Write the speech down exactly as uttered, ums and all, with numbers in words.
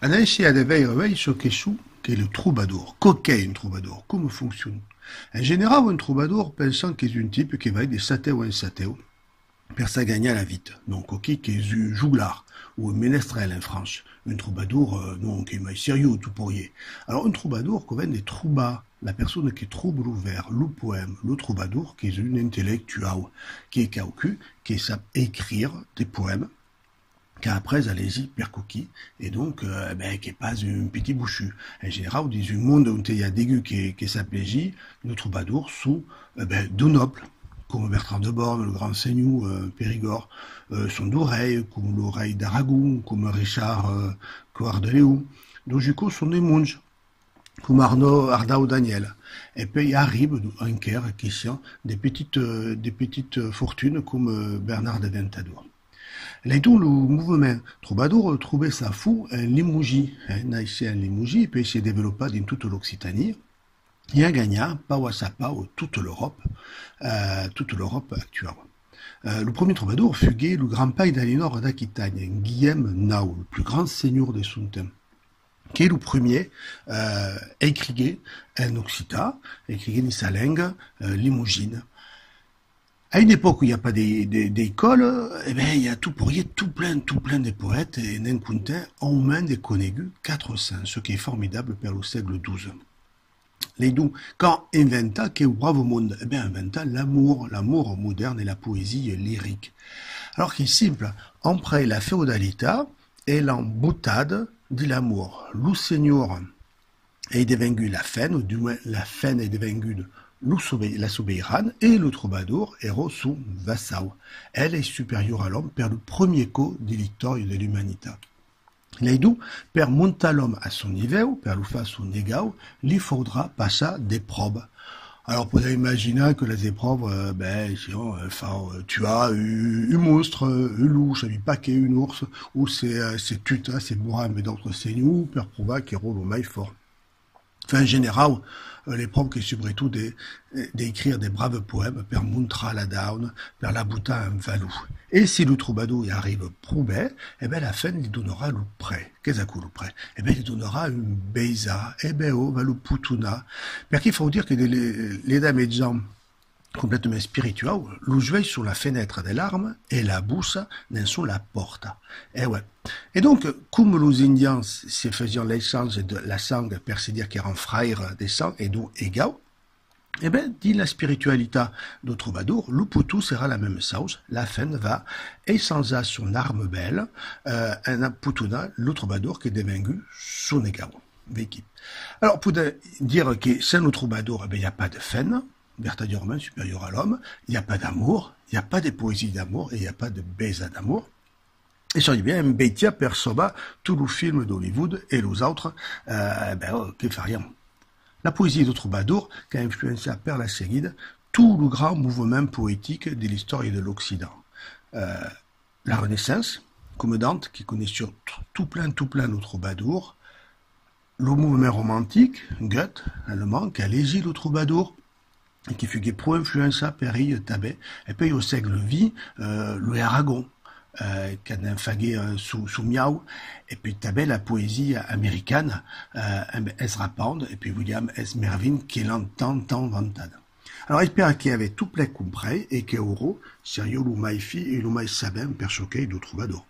Anam essajar de veire uèi çò que son que los trobadors. Quò qu'es un trobador, coma fonciona. En generau, un trobador, pensam qu'es un tipe que vai de satèu en satèu per se ganhar la vita. Donc, quò-quí qu'es un joglar o un menestrèl en francés. Un trobador, euh, non, qu'es mai seriós, tot parièr. Alòrs, un trobador, quò ven de trobar, la persona que tròba lo vèrs, lo poèma. Lo trobador, qu'es un intellectuau, qu'es quauqu'un que sap escriure de poèmas, qu'a aprés a legir per quò-quí, e donc, euh, ben, qu'es pas un pitit bochut. En generau, dins un monde ont i a degun que, que sap legir, los trobadors son, euh, ben, de nòbles, coma Bertran de Born, lo grand senhor, euh, Perigòrd, euh, son de rei, coma lo rei d'Aragon, coma Richard, euh, Quart de Leon. Dins un còp son de monges, coma Arnaud, Arnaud Daniel. E puèi arriba, enquèra, que sián de petites, euh, de petites fortunes coma, euh, Bernard de Ventadorn. Laidonc, lo movement trobador trobèt sa font en Lemosin, hein, naissèt en Lemosin, e puèi se desvolopa dins tota l'Occitània, e a ganhat, pauc a sa pauc, tota l'Euròpa, euh, tota l'Euròpa actuau. Euh, lo premier trobador fuguèt lo grand-pair d'Aliénòr d'Aquitània, Guilhèm nau, lo plus grand senhor de son temps, qu'es lo premier, euh, escriguèt en occitan, escriguèt dins sa lenga, euh, lemosina. A una epòca ont i a pas de, de, d'escòla, e ben, i a tot parièr, tot plen, tot plen de poètas, e ne'n comptam au mens de coneguts quatre cents, çò qu'es formidable per lo sègle dotze. Laidonc, qu'a inventat queu brave monde? E ben, a inventat l'amor, l'amor modèrne e la poesia lirica. Alòrs qu'es simple, après la feudalitat, e l'an botada dins l'amor. Lo senhor es devengut la femna, o du moins la femna es devenguda lo sobe-, la sobeirana, e lo trobador èra son vassau. El es superior a l'òme per lo premier còp dins l'istòria de l'umanitat. Laidonc, per montar l'òme a son nivèu, per lo far son egau, li faudrà passar d'epròvas. Alòrs, podèm imaginar que las epròvas, euh, ben, sián, euh, fau, euh, tuar un, un monstre, un lop, sabi pas qué, un ors, o se, euh, se tutar, se borrar amb d'autres senhors per provar qu'èra lo mai fòrt. Enfin, en generau, euh, l'espròva qu'es subretot de, euh, d'escriure de braves poèmas per montrar la dauna, per la botar en valor. E si lo trobador i arriba pro ben, e ben la femna li donarà lo prètz. Qu'es aquò lo prètz? E ben li donarà un besat, e ben, ò, va lo potonar. Perque fau dire que de l'e-, l'Edat Mejan, completament espirituau, los uelhs son la fenèstra de l'arma e la bossa ne'n son la pòrta. E ouais. E donc, coma los Indians se fasián l'eschange de la sang per se dire qu'èran fraires de sang e donc egau, e ben, dins l'espiritualitat dau trobador, lo poton serà la mema chausa, la femna va eschanjar son arma bèla, euh, en potonant lo trobador qu'es devengut son egau. Veiquí. Alòrs, podèm dire que sens lo trobador, e ben, i a pas de femna, vertadièrament superior a l'òme, i a pas d'amor, i a pas de poesia d'amor e i a pas de besat d'amor. E seriá bien un bestiar per sauvar tot lo film d'Hollywood e los autres, euh, ben, que farián. La poesia dau trobador qu'a influençat per la seguida tot lo grand movement poetic de l'istòria de l'Occitan. Euh, la Renaissance, coma Dante, que coneissiá tot, tot plen, tot plen lo trobador, lo movement romantic, Goethe, alemand, qu'a legit lo trobador, e que fuguèt pro influençat per ieu tanben. E puèi au sègle vint, euh, Louis Aragon, euh, que ne'n faguèt, euh, son, son miau, e puèi tanben la poesia americana, euh, amb Ezra Pound e puèi William S. Merwin, que l'an tant, tant vantada. Alòrs, espèri qu'avètz tot plen comprés e que aura seriá lo mai fin e lo mai sabent per çò qu'es dau trobador.